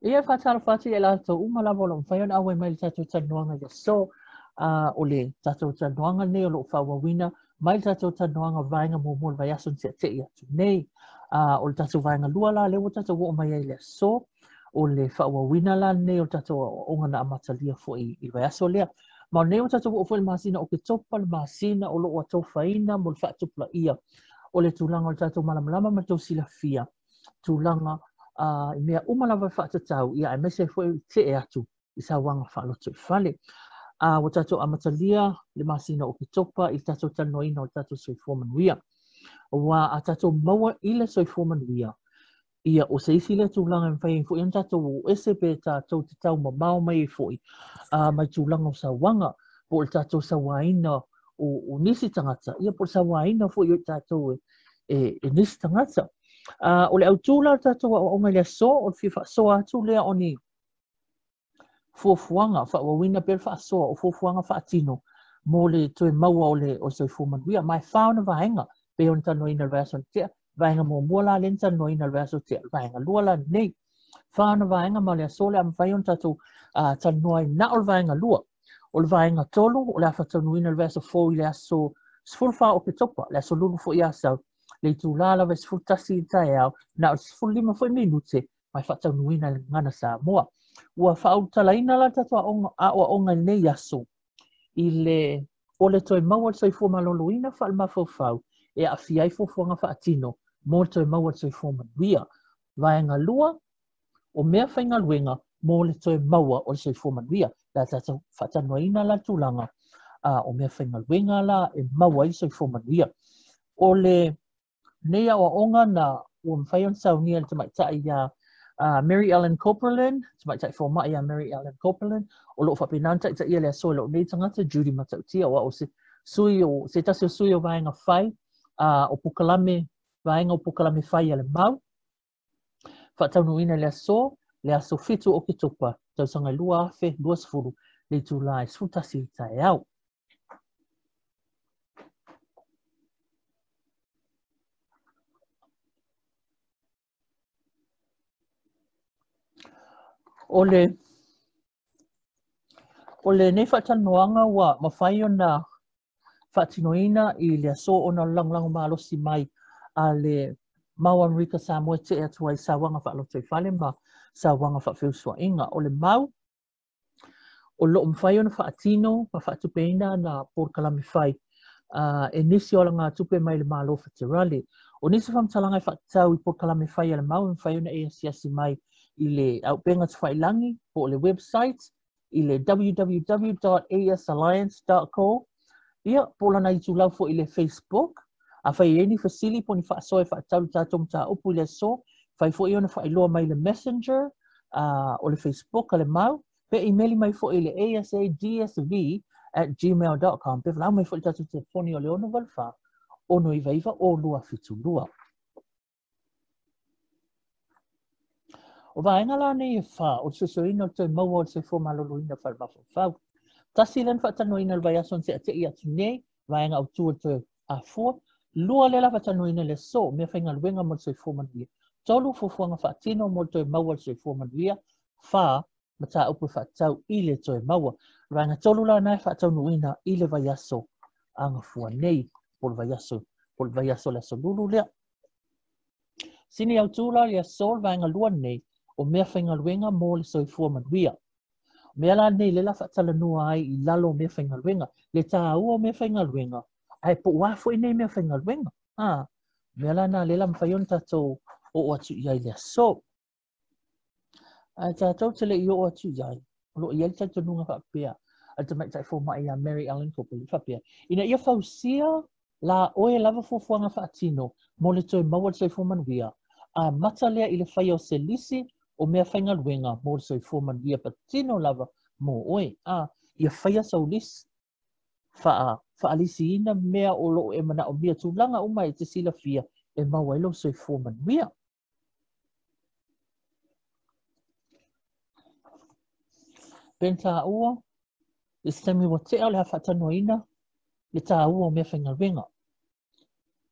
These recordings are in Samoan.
Ia e faatalofa atu ia i latou uma lava o lo o mafai ona auai mai i le tatou talanoaga i le aso. O le tatou talanoaga lenei o lo o faaauauina mai le tatou talanoaga o le vaega muamua o le vaiaso na te'ate'i atu nei. O le tatou vaega lua la lea ua tatou oo mai ai i le aso, o le faaauauina la lenei o le tatou aoaoga na amatalia foi i le vaiaso lea. Ma o lenei ua tatou oo foi i le masina o Oketopa, le masina o lo o atofaina mo le faatupulaia o le tulaga o le tatou malamalama ma le tou silafia tulaga i mea uma lava e faatatau, ia aemaise ai foi le tee atu i sauaga faalotoifale. Ua tatou amatalia le masina o Oketopa i le tatou talanoaina o le tatou soifua manuia. Aua a tatou maua i le soifua manuia, ia o se isi lea tulaga e mafai ai foi ona tatou o ese pe tatou te tau mamao mai ai foi mai tulaga o sauaga, po o le tatou sauaina o nisi tagata, ia po o le sauaina foi o i tatou e nisi tagata. O le autū la o le tatou aoaoga i le aso, o le fia faasoa atu lea o ni fuafuaga, faaauauina pea le faasoa o fuafuaga faatino mo le toe maua o le soifua manuia. Ma e fa ona vaega, pei ona talanoaina i le vaiaso na tea. Vaega muamua la lea na talanoaina i le vaiaso tea, vaega lua la lenei. Fa ona vaega ma o le aso o le a mafai ona tatou talanoa ai na o le vaega lua. O le vaega tolu, o le a faataunuuina i le vaiaso fou i le aso 14 o Oketopa, le aso Lulu foi Asau, le itulā lava e 11 i le taeao, na o le 15 foi minute ma e faataunuuina i le Gagana Samoa. Ua faaulutalaina la le tatou aoaoga i lenei aso i le o le toe maua o le soifua maloloina faale-mafaufau e aafia ai fuafuaga faatino mo le toe maua o le soifua manuia. Vaega lua, o mea faigaluega mo le toe maua o le soifua manuia. Le a tatou faatalanoaina la le tulaga o mea faigaluega la e maua ai le soifua manuia. O le nei aoaoga na ua mafai ona saunia e le tamaitai ia Mary Ellen Copeland, tamaitai fomai ia Mary Ellen Copeland, o lo o faapena ona taitaia le aso e lou nei tagata, Judy Matautia, o au se sui o se tasi o sui o vaega fai o polokalame, vaega o polokalame fai a le Mau. Faataunuuina i le aso, le aso 7 o Oketopa, tausaga 2020, le itulā e 11 i le taeao. O le o lenei faatalanoaga ua mafai ona faatinoina i le aso ona o le lagolago malosi mai a le Mau Amerika Samoa e tee atu ai sauaga faalotoifale ma sauaga faafeusuaiga. O le mau o lo o mafai ona faatino ma faatupeina na polokalame fai e nisi o alagatupe mai le Malo Feterale. O nisi faamatalaga e faatatau i polokalame fai a le Mau e mafai ona e asiasi mai i le auupega tafailagi po o le website i le www.asalliance.co, ia, po o lana itulau foi i le Facebook. Afai e i ai ni fesili po o ni faasoa e faatatau i le tatou mataupu i le aso, mafai foi ona faailoa mai i le Messenger o le Facebook a le Mau, pe imeli mai foi i le asadsv@gmail.com, pe valaau mai foi i le tatou telefoni o le 684 699 0272. O vaega la nei e fa, o le suesueina o le toe maua o le soifua maloloina faale-mafaufau. Tasi lea na faatalanoaina i le vaiaso na te'ate'i atu nei, vaega autu o le toe afua. Lua lea la faatalanoaina i le aso, mea faigaluega mo le soifua manuia. Tolu, fuafuaga faatino mo le toe maua o le soifua manuia. Fa, mataupu e faatatau i le toe maua. O le vaega tolu la na e faataunuuina i le vaiaso agafua nei, po o le vaiaso, po o le vaiaso o le aso Lulu lea. Sini autū la i le aso le vaega lua lenei o mea faigaluega mo le soifua manuia. O mea la nei lea la faatalanoa ai i lalo o mea faigaluega, le tāua o mea faigaluega, ae po o a foi nei mea faigaluega. A, mea la na lea la mafai ona tatou oo atu i ai i le aso. Ae tatou te le i oo atu i ai, o lo o i ai le talitonuga faapea a le tamaitai fomai ia Mary Ellen Copeland, faapea, ina ia fausia la oe lava fuafuaga faatino mo le toe maua le soifua manuia, amata lea i le faia o se lisi o mea faigaluega mo le soifua manuia patino lava mo oe. A, ia faia sau lisi, faa, faalisiina mea o lo o e manaomia, tulaga uma e te silafia e maua ai lou soifua manuia. Pei ona taua, i se taimi ua tea o le a faatalanoaina le taua o meafaigaluega.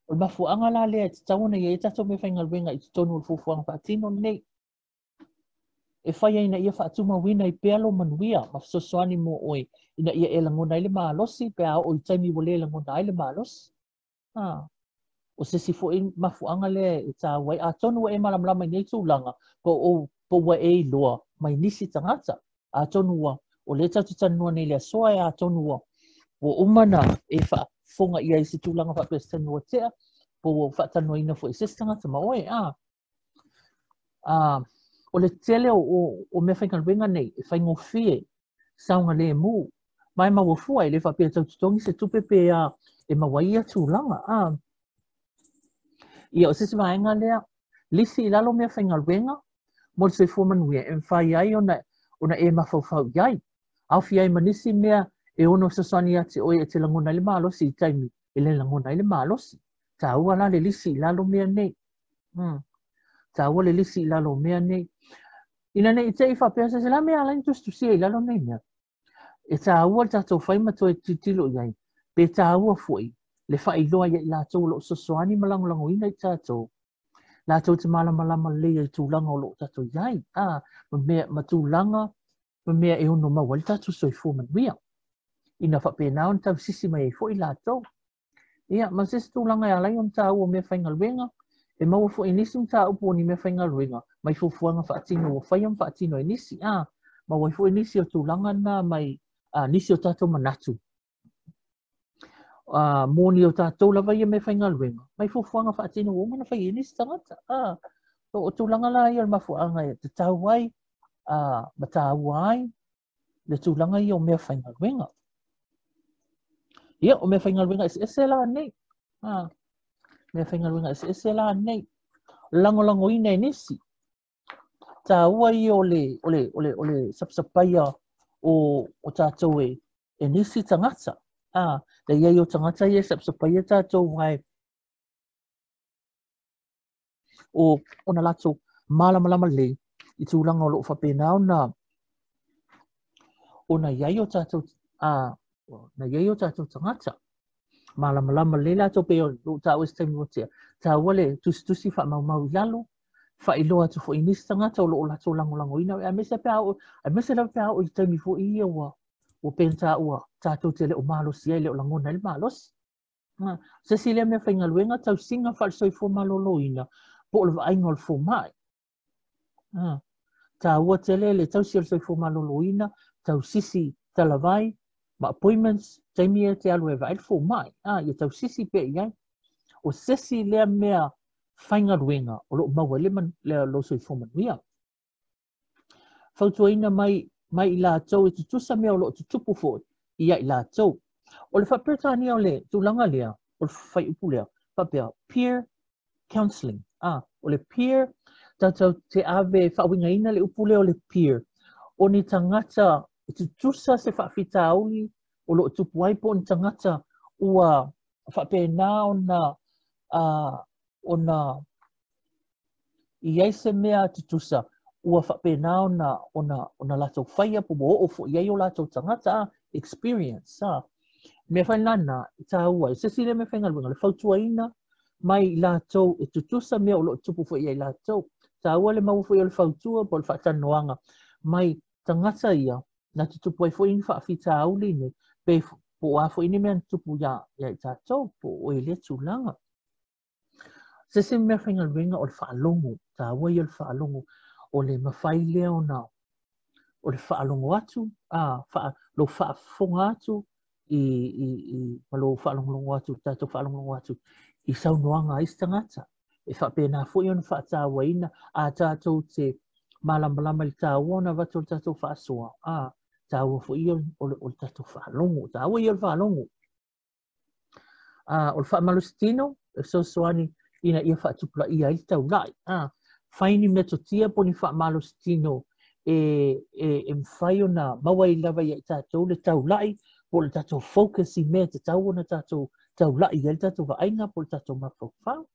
O le mafuaaga la lea e tatau ona i ai a tatou meafaigaluega i totonu o le fuafuaga faatino lenei. e fai ai ina ia faatumauina ai pea lou manuia ma fesoasoani mo oe ina ia e lagona ai le malosi pe a oo i taimi ua le lagona ai le malosi. A, o se isi foi mafuaaga lea e taua ai. Atonu ua e malamalama i nei tulaga, po o, po ua e iloa mai nisi tagata. Atonu ua, o lea tatou te talanoa nei i le asoa, e atonu ua, ua uma ona e faafofoga i ai i se tulaga faapea i se taimi ua tea, po ua faatalanoaina foi e se isi tagata ma oe. A, a, o le tele o, o, o meafaigaluega nei e faigofie saogalemu ma e maua fua, e le faapea tau totogi se tupe pe a e maua ai ia tulaga. A, ia, o se isi vaega lea, lisi i lalo meafaigaluega mo le soifua manuia e mafai ai ona, ona e mafaufau i ai. Aofia ai ma nisi mea e ono fesoasoani ia te oe e te lagona ai le malosi i taimi e le lagona ai le malosi. Taua la le lisi i lalo mea nei. Taua le lisi i lalo o mea nei. Ina ne i te i faapea se se la mea ala i tusitusia i lalo nei mea. E taua le tatou fai ma toe tilotilo i ai. Pe taua foi le faailoa ia i latou o lo o fesoasoani ma lagolagoina i tatou. Latou te malamalama lelei ai i tulaga o lo o tatou i ai. A, ma mea, ma tulaga ma mea e ono maua ai le tatou soifua manuia. Ina faapena ona tausisi mai ai foi latou. Ia, ma se isi tulaga e ala ai ona taua o meafaigaluega, e maua foi i nisi mataupu o ni meafaigaluega mai fuafuaga faatino ua faia ma faatino e nisi, a, maua ai foi nisi o tulaga na mai a, nisi o tatou manatu a, mō ni o tatou lava ia meafaigaluega mai fuafuaga faatino ua uma ona fai e nisi tagata. A, o tulaga la ia o le mafuaaga e tatau ai a, ma taua ai le tulaga ia o meafaigaluega. Ia, o meafaigaluega eseese la nei. A, meafaigaluega eseese la nei. Lagolagoina e nisi. Taua ia o le, o le, o le, o le sapasapaia o, o tatou e, e nisi tagata. A, le iai o tagata ia e sapasapaia tatou ai o ona latou malamalama lelei i tulaga o lo o faapena ona ona i ai o tatou a na i ai o tatou tagata malamalama lelei latou pei o lou taua i se taimi ua tea taua le tusitusi faamaumau i lalo faailoa atu foi i nisi tagata o lo o latou lagolagoina aemaise pe a oo aemaise lava pe a oo i taimi foi ia ua ua pei ona taua tatou te le o malosi ai le o lagona ai le malosi. Se isi lea meafaigaluega, tausiga faale-soifua maloloina po o le vaaiga o le fomai. Taua tele le tausi o le soifua maloloina, tausisi talavai ma appointments, taimi e te alu e vaai le fomai. Ia tausisi pea i ai. O se isi lea mea faigaluega o lo o maua ai le, le, lou soifua manuia. Fautuaina mai mai i latou e tutusa mea o lo o tutupu foi ia i latou. O le faa-Peretania o le tulaga lea, o le fuaiupu lea, faapea, peer counselling. A, o le peer, tatou te ave faauigaina le upu lea o le peer, o ni tagata e tutusa se faafitauli o lo o tupu ai po o ni tagata ua faapena ona, uh, ona i ai se mea tutusa ua faapena ona, ona, ona latou faia po ua oo foi i ai o latou tagata, a, experience, a. Mea fai lana, e taua ai. Se isi lea mea faigaluega, le fautuaina mai i latou e tutusa mea o lo o tupu foi ia i latou. Taua le maua foi o le fautua po o le faatalanoaga mai tagata ia na tutupu ai foi ni faafitauli nei, pe po o a foi ni mea na tutupu ia, ia i tatou, po o oe lea tulaga. Se isi mea faigaluega o le faalogo, taua ia o le faalogo, o le mafai lea ona o le faalogo atu, a, faa, lou faafofoga atu i, i, i, ma lou faalogologo atu, tatou faalogologo atu i saunoaga a isi tagata. E faapena foi ona faatauaina a tatou te malamalama i le taua ona avatu o le tatou faasoa, a, taua foi ia o le, o le tatou faalogo, taua ia o le faalogo. A, o le faamalositino e fesoasoani ina ia faatupulaia ai le taulai. A, fai ni metotia po o ni faamalositino e, e, e mafai ona maua ai lava ia i tatou le taulai po o le tatou focus i mea e tatau ona tatou taulai i ai le tatou vaaiga po o le tatou mafaufau.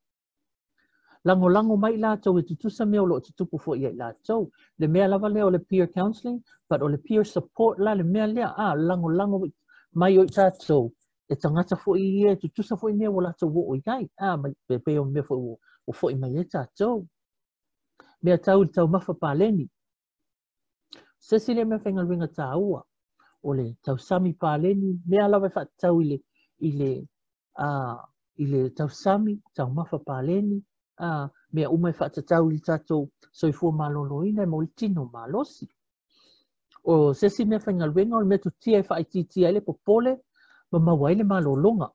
Lagolago mai i latou e tutusa mea o lo o tutupu foi ia i latou. Le mea lava lea o le peer counselling, but o le peer support la le mea lea, a, lagolago mai o i tatou e tagata foi ia e tutusa foi mea ua latou oo i ai, a, mai, pe, pei o mea foi ua, ua foi mai ai tatou. Mea tau i le taumafa paleni. Se isi lea meafaigaluega taua, o le tausami paleni, mea lava e faatatau i le, i le, i le tausami, taumafa paleni, mea uma e faatatau i le tatou soifua maloloina e maua ai le tino malosi. O se isi meafaigaluega o le metotia e faaitiitia ai le popole ma maua ai le malologa.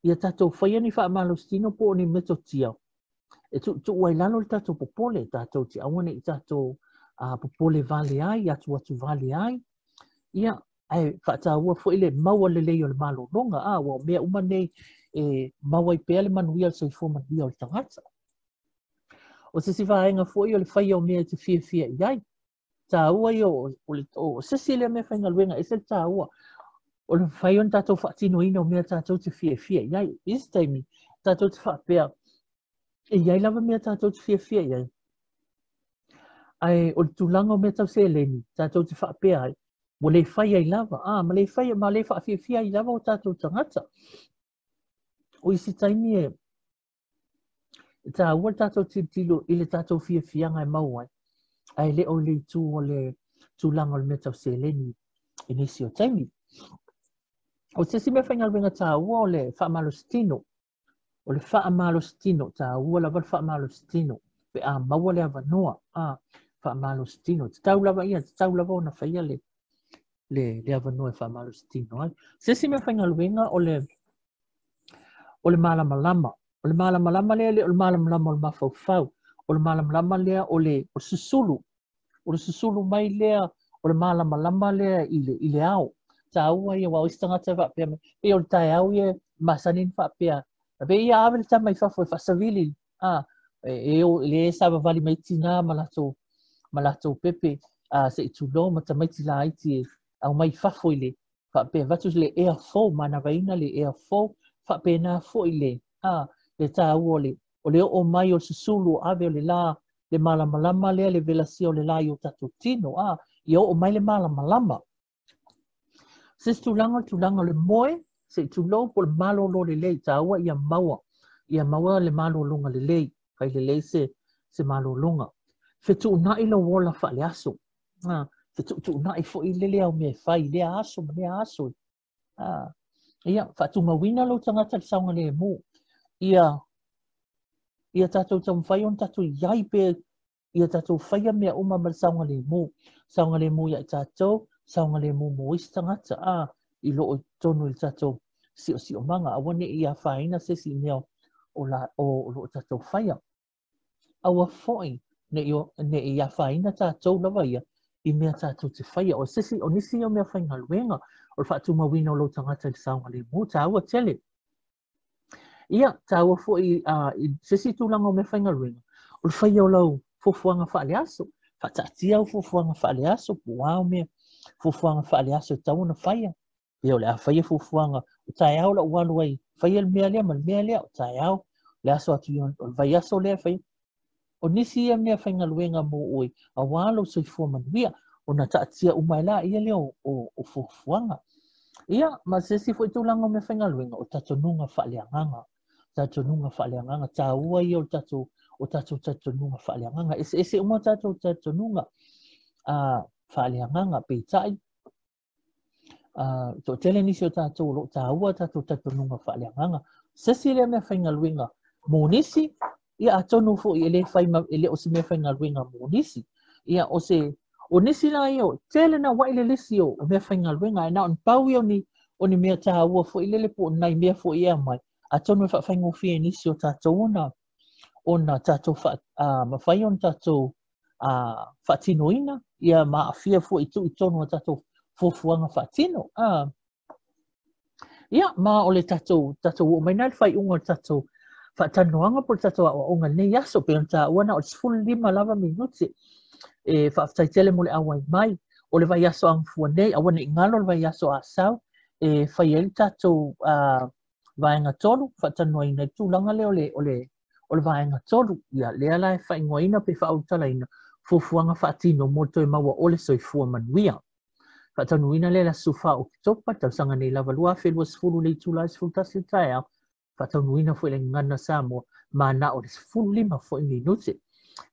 Ia tatou faia ni faamalositino po o ni metotia e tuutuu ai lalo le tatou popole, tatou te aua ne i tatou popole vale ai, atuatu vale ai. Ia, ae faataua foi le maua lelei o le malologa, aua o mea uma nei e maua ai pea le manuia o le soifua manuia o le tagata. O se isi vaega foi o le faia o mea e te fiafia i ai. Taua ia o se isi lea meafaigaluega, e ese le taua o le mafai ona tatou faatinoina o mea tatou te fiafia i ai. I isi taimi, tatou te faapea, e i ai lava mea tatou te fiafia i ai. Ae o le tulaga o mea tau seleni, tatou te faapea ai, ua le fai ai lava, ma le fai, ma le faafiafia ai lava o tatou tagata. O isi taimi e taua le tatou tilotilo i le tatou fiafiaga e maua ai, ae le o le itu o le tulaga o le mea tau seleni i nisi o taimi. O se isi meafaigaluega taua o le faamalositino. O le faamalositino, taua lava le faamalositino, pe a maua le avanoa, faamalositino. Tatau lava ia, tatau lava ona faia le, le, le avanoa e faamalositino ai. Se isi meafaigaluega o le, o le malamalama. O le malamalama lea, le o le malamalama o le mafaufau. O le malamalama lea o le, o le susulu. O le susulu mai lea, o le malamalama lea i le, i le ao. Taua ia, aua o isi tagata e faapea mai, pei o le taeao ia e masani ona faapea, pei ia ave le tama i fafo e faasavili, e, e, o, le savavali mai tinā ma latou, ma latou pepe, se i tulou ma tamaiti laiti e aumai i fafo i le, faapea avatu le ea fou, manavaina le ea fou, faapena foi le, le taua o le, o le oo mai o le susulu o ave o le la, le malamalama lea, le velasia o le la i o tatou tino, ia oo mai le malamalama. Se isi tulaga o le tulaga o le moe, se i tulou po o le malolo lelei, taua ia maua, ia maua le malologa lelei, fai lelei se, se malologa. Fetuunai lou ola faaleaso, fetuutuunai foi lele au mea e fai i lea aso ma lea aso. Ia, faatumauina lou tagata i le saogalemu. Ia, ia tatou taumafai ona tatou i ai pea ia tatou faia mea uma ma le saogalemu. Saogalemu ia i tatou, saogalemu mo isi tagata, i loo i totonu i le tatou siosiomaga. Aua ne i afaina se isi i mea o, la, o, o loo tatou faia. Aua foi ne i, ne i afaina tatou lava ia i mea tatou te faia. O se isi, o nisi ia o mea faigaluega, o le faatumauina o lou tagata i le saogalemu, taua tele. Ia, taua foi i se isi tulaga o meafaigaluega, o le faia o lau fuafuaga faaleaso. Faataatia au fuafuaga faaleaso, po o a mea fuafuaga faaleaso e tatau ona faia. Pe o le a faia fuafuaga, o taeao lau alu ai, faia le mea lea ma le mea lea, o taeao, le aso atu i o le vaiaso lea, faia. O nisi ia meafaigaluega mo oe, aua lou soifua manuia, ona taatia uma ai laia lea o, o, o fuafuaga. Ia, ma se isi foi tulaga o meafaigaluega, o talitonuga faaleagaga. Talitonuga faaleagaga, taua ia o le tatou, o tatou talitonuga faaleagaga. Eseese uma tatou talitonuga faaleagaga, peitai, toatele nisi o tatou o lo o taua tatou talitonuga faaleagaga. Se isi lea meafaigaluega mo nisi, ia atonu foi e le fai ma, e le o se meafaigaluega mo nisi. Ia o se, o nisi la ia, tele na wai le lisi o, o meafaigaluega, ae na o ni pau ia o ni, o ni mea taua foi lele po o nai mea foi e aumai. Atonu e faafaigofie i nisi o tatou ona, ona tatou faa, mafai ona tatou faatinoina, ia ma aafia foi i tuu i totonu o tatou fuafuaga faatino. Ia, ma o le tatou, tatou oo mai na i le faaiuga o le tatou faatalanoaga po o le tatou aoaoga i lenei aso, pei ona taua na o le 15 lava minute. E faafetai tele mo le auai mai. O le vaiaso agafua nei, aua ne i galo le vaiaso Asau, e fai ai le tatou vaega tolu, faatalanoaina i le tulaga lea o le, o le, o le vaega tolu. Ia, lea la e faaigoaina pe faaulutalaina, fuafuaga faatino mo le toe maua o le soifua manuia. Faataunuuina lea i le aso 14 o Oketopa, tausaga nei lava 2020 le itula e 11 i le taeao, faataunuuina foi le Gagana Samoa ma na o le 15 foi minute.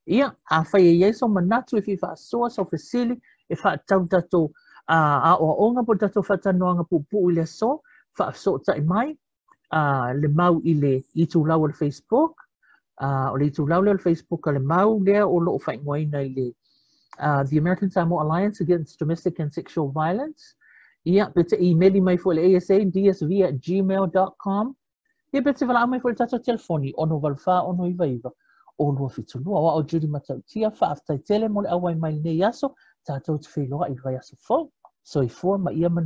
Ia, afai e i ai sou manatu e fia faasoa, sau fesili, e faatatau i le tatou aoaoga po o le tatou faatalanoaga puupuu i le aso, faafesootai mai le mau i le itulau o le Facebook. O le itulau lea o le Facebook a le mau lea o lo o faaigoaina i le The American Samoa Alliance Against Domestic and Sexual Violence. Ia, pe te imeli mai foi le asadsv@gmail.com. Ia, pe te valaau mai foi le tatou telefoni 684 699 272. O au Judy Matautia, faafetai tele mo le auai mai lenei aso, tatou te feiloai i le vaiaso fou. Soifua ma ia manuia.